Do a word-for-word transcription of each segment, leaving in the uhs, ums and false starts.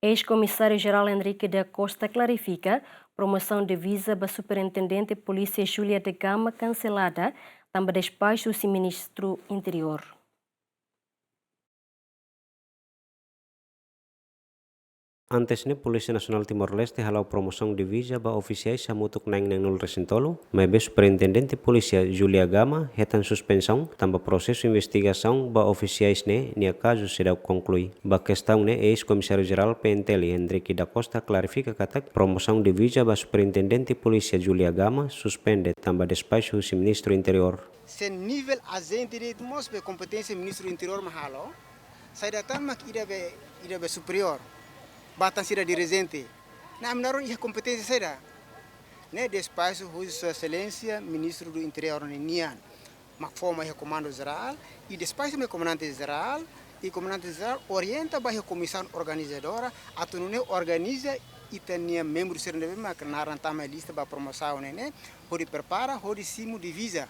Eis-Komisáriu-Jerál Henrique da Costa klarifika promosaun divizia ba Superintendente Polísia Júlia da Gama kanselada, tanba despaxu husi Ministru Interiór. Antes ne'e, Polísia Nasionál Timor-Leste hala'o promosaun divizia ba ofisiais hamutuk na'in-neenulu-resin-tolu, maibé Superintendente Polísia Júlia Gama hetan suspensaun tanba prosesu investigasaun ba ofisiais ne'e nia kazu seidauk konklui. Ba kestaun ne'e, eis-Komisáriu-Jerál P N T L Henrique da Costa klarifika katak promosaun divizia ba Superintendente Polísia Júlia Gama suspende tanba despaxu husi Ministru Interiór. Se nivel ajente de'it mós be kompeténsia Ministru Interiór mak halo, saida tan mak ida be, ida be superiór, ba tan sira dirijente. Ne'e ami naroon iha kompeténsia saida? Ne'e despaxu husi Sua Exelénsia Ministru do Interiór ninian. Mak fó mai iha Komandu Jerál, i despaxu mai Komandante Jerál, i Komandante Jerál orienta ba iha komisaun organizadora, atu nune'e organiza ita-nia membru sira ne'ebé mak naran tama iha lista ba promosaun ne'e ne'e, hodi prepara, hodi simu divizia.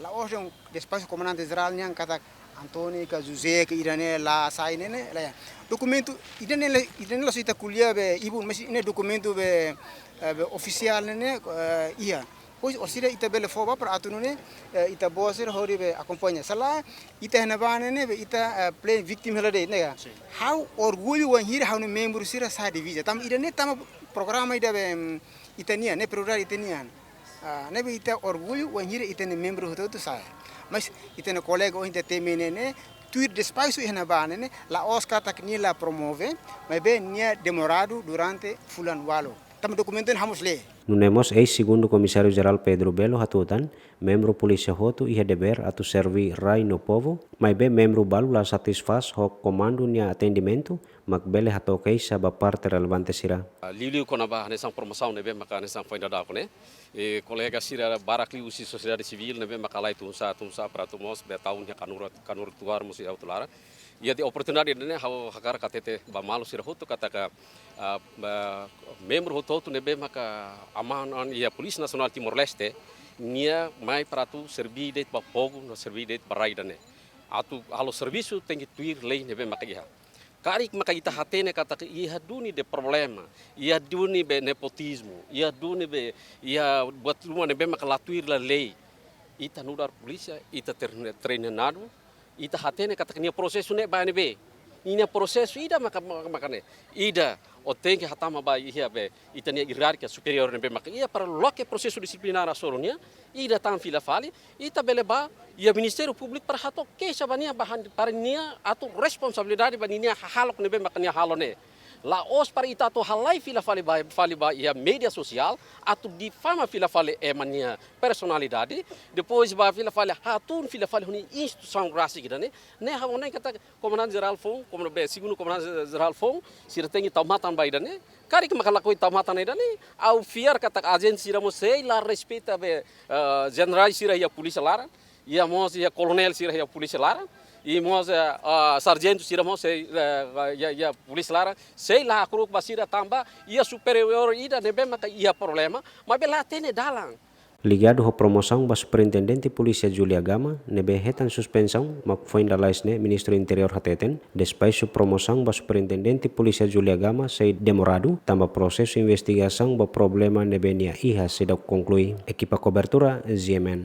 La'ós de'it despaxu Komandante Jerál nian katak António ka José ka ida-ne'e la sai ne'e ne'e, lae. Dokumentu ida-ne'e, ida-ne'e la'ós ita ko'alia be ibun, mas ne'e dokumentu be, eh, be ofisiál ne'e ne'e, eh, iha. Pois orsida ita bele fó ba para atu nune'e, eh, ita-boot sira hodi be akompaña. Se lae, ita iha ne'ebá ne'e ne'e be ita, eh, plain victim hela de'it, ne'e ka? Sin. Ha'u orgullu wainhira ha'u-nia membru sira sa'e divizia. Tanba ida-ne'e tanba programa ida be, mm, ita-nian, ne'e prioridade ita-nian. Ah, ne'ebé ita orgullu wainhira ita-nia membru hotu-hotu sa'e. Mas ita-nia kolega ohin ita temi ne'e ne'e, tuir despaxu iha ne'ebá ne'e ne'e, la'ós katak nia la promove, maibé nia demoradu durante fulan ualu. Tanba dokumentu ne'e ha'u mós lee. Nune'e mós eis-Segundu Komisáriu-Jerál Pedro Belo hatutan, membru polísia hotu iha devér atu serví rai no povu, maibé membru balu la satisfás ho komandu nia atendimentu, mak bele hato'o keixa ba parte relevante sira. Ah, liuliu kona-ba hanesan promosaun ne'ebé maka hanesan foin daudauk ne'e. I kolega sira barak liu husi sosiedade sivíl ne'ebé maka halai tun-sa'e, tun-sa'e para atu mós be tau nia kanuru, kanuru tuar mós iha hotu laran. Iha tiha oportunidade ne'e ha'u hakarak hatete ba maluk sira hotu katak, ah, ba membru hotu-hotu ne'ebé maka aman an iha Polísia Nasionál Timor-Leste, nia mai para atu serví de'it ba povu no serví de'it ba rai ida-ne'e. Atu halo servisu tenke tuir lei ne'ebé maka iha. Karik maka ita hatene katak iha duni de'it problema, iha duni be nepotizmu, iha duni be, iha buat ruma ne'ebé maka la tuir ba lei. Ita nu'udar polísia, ita ter-, treinadu, ita hatene katak nia prosesu ne'e ba ne'ebé. Nia prosesu ida maka, maka, maka ne'e. Ida, ó tenke hatama ba iha be, ita-nia ierarkia superiór ne'ebé maka iha para loke prosesu disiplinár hasoru nia, ida tan fila fali, ita bele ba iha Ministériu Públiku para hato'o keixa ba nia ba han-, para nia atu responsabilidade ba ninia hahalok ne'ebé maka nia halo ne'e. La'ós para ita atu halai fila fali ba, fali ba iha média sosiál, atu difama fila fali ema nia personalidade, depois ba fila fali hatún fila fali ho nia instituisaun rasik ida-ne'e, ne'e ha'u hanoin katak Komandante Jerál foun, komandante be, Segundu Komandante Jerál foun, sira tenke tau matan ba ida-ne'e. Karik maka lakohi tau matan ida-ne'e, ha'u fiar katak ajente sira mós sei la respeita be, eh, jenerais sira iha polísia laran, iha mós iha koronél sira iha polísia laran, i mós, eh, eh, sarjentu sira mós sei, eh, iha, iha polísia laran, sei la hakru'uk ba sira tanba iha superiór ida ne'ebé maka iha problema, maibé la hatene dalan. Ligadu ho promosaun ba Superintendente Polísia Júlia Gama, ne'ebé hetan suspensaun, mak foin lalais ne'e Ministru Interiór hateten, despaxu promosaun ba Superintendente Polísia Júlia Gama sei demoradu, tanba prosesu investigasaun ba problema ne'ebé nia iha seidauk konklui. Ekipa kobertura, G M N.